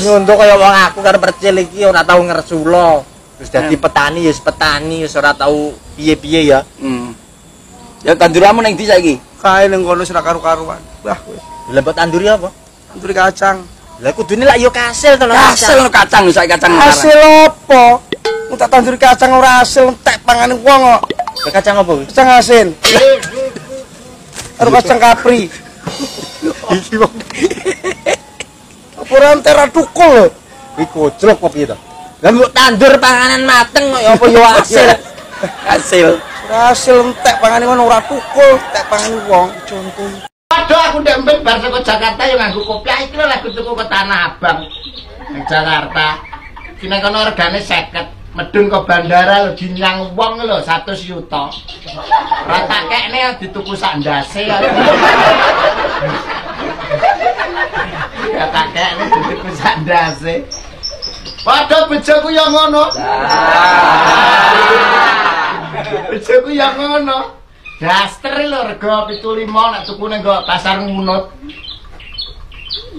Nyontoh kaya wong aku karo Percil iki ora tau ngresula. Terus dadi petani ya petani wis ora tau piye-piye ya. Ya tanduramu ning ndi saiki? Kae ning kono wis ora karu-karuan. Wah wis. Lah mbok tanduri apa? Tanduri kacang. Lah kudune lak yo kasil to lho. Kasil kacang saiki kacang. Hasil apa? Wong tak tanduri kacang ora hasil entek pangane wong kok. Lah kacang apa kuwi? Kacang asin. Karo kacang kapri. Iki wong apa ora entek ra tukul lho. Kuwi koclok kok piye to? Lah mbok tandur panganan mateng kok ya apa yo hasil. Hasil. Hasil entek pangane ngono ora tukul, entek pangane wong. Contoh. Waduh aku ndek mben bar saka Jakarta yo nganggo kopiah iki lho lagu tuku ke Tanah Abang ning Jakarta. Iki nang kono regane 50, medun ke bandara lho dinyang wong lho 100 yuta. Ora tak kekne dituku sak ndase. Ya tak kekne dituku sak ndase. Padha bojoku yo ngono. Bojoku yo ngono. Daster lho rega 75 nek tuku ning pasar Ngunut.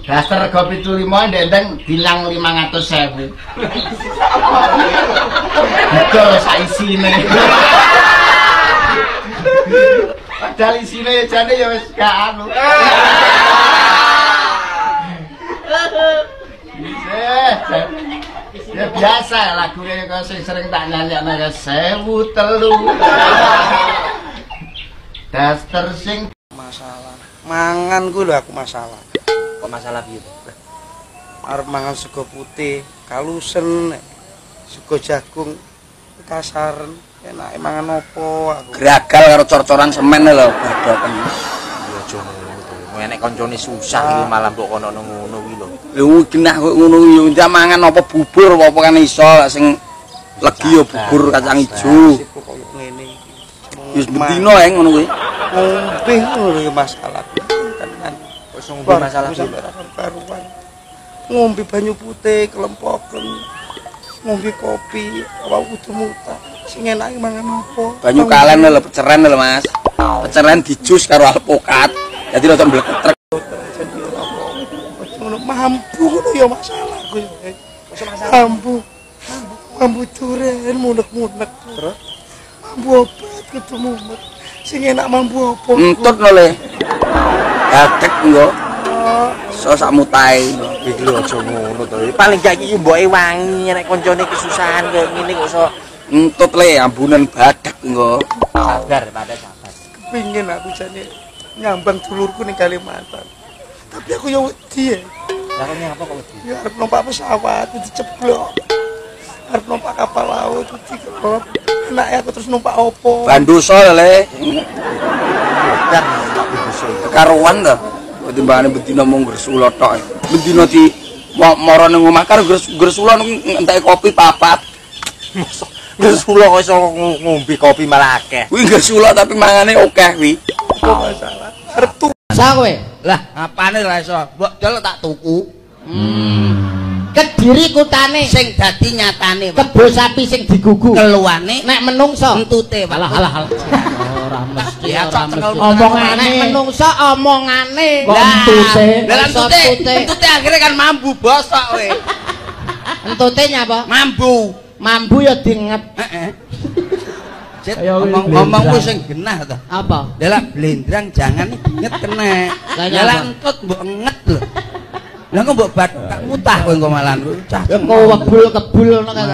Daster rega 75 ndek-ndek dilang 500.000. Didol sak isine. Padahal isine jane ya wis gak anu. Ya biasa lagune kok sing sering tak nyanyekne 1003. Daster sing masalah. Mangan ku lho aku masalah. Kok masalah piye? Arep mangan sego putih, kalusen, sego jagung, kasaren, enake mangan opo aku. Gragal karo cor-coran semen lho badoken. Ya aja ngono to. Enek koncone susah iki malah mbok kono ngono kuwi lho. Lho genah kok ngono kuwi ndak mangan apa bubur apa kan iso sing legi ya bubur kacang ijo. Koyo ngene iki. Wis bendino ae ngono kuwi. Ngombe ngono ya masalah. Tenan. Wis ngombe masalah karuan. Ngombe banyu putih kelempoken. Ngombe kopi, awak kudu mutah. Sing enake mangan apa? Banyu kalen lho peceren lho Mas. Peceren dijus karo alpukat. Dadi rada mbleketrek. Ngono mampu ngono ya masalah kuwi. Mampu. Mampu duren munek-munek. Terus mampu obat kudu mumet. Sing enak mampu apa? Entut lho le. Gadek engko. So sak mutahe. Iki lho aja ngono to. Paling gak iki mboke wangi nek koncone kesusahan koyo ngene kok iso entut le ambunan badak engko. Sabar pada sabar. Kepingin aku jane nyambang dulurku ning Kalimantan. Tapi aku ya wedi ya. Lah kok nyapa kok wedi? Ya arep numpak pesawat diceblok. Arep numpak kapal laut diceblok. Enake aku terus numpak opo? Bandoso le. Dar numpak bandoso. Karuan to. Timbangane bendina mung gresula tok. Bendina di mara ning omah karo gresula ngenteki kopi papat. Mosok gresula kok iso ngombe kopi malah akeh. Kuwi gresula tapi mangane akeh kuwi. Apa masalah? Arep tuku. Sa kowe? Lah, apane ra iso? Mbok dol tak tuku. Kediri kutane sing dadi nyatane, kebo sapi sing digugu. Keluane nek menungso entute. Alah alah alah. Ora mesti, ora mesti. Omongane nek menungso omongane. Kok entute? Lah entute, entute akhire kan mambu bosok kowe. Entute nyapa? Mambu. Mambu ya dinget. Heeh. Ngomongmu sing genah to. Apa? Lah blendrang jangan nget kena. Lah entut mbok nget lho. Lah kok mbok bathok mutah kowe engko malan. Ya kok webul kebul ngono kae.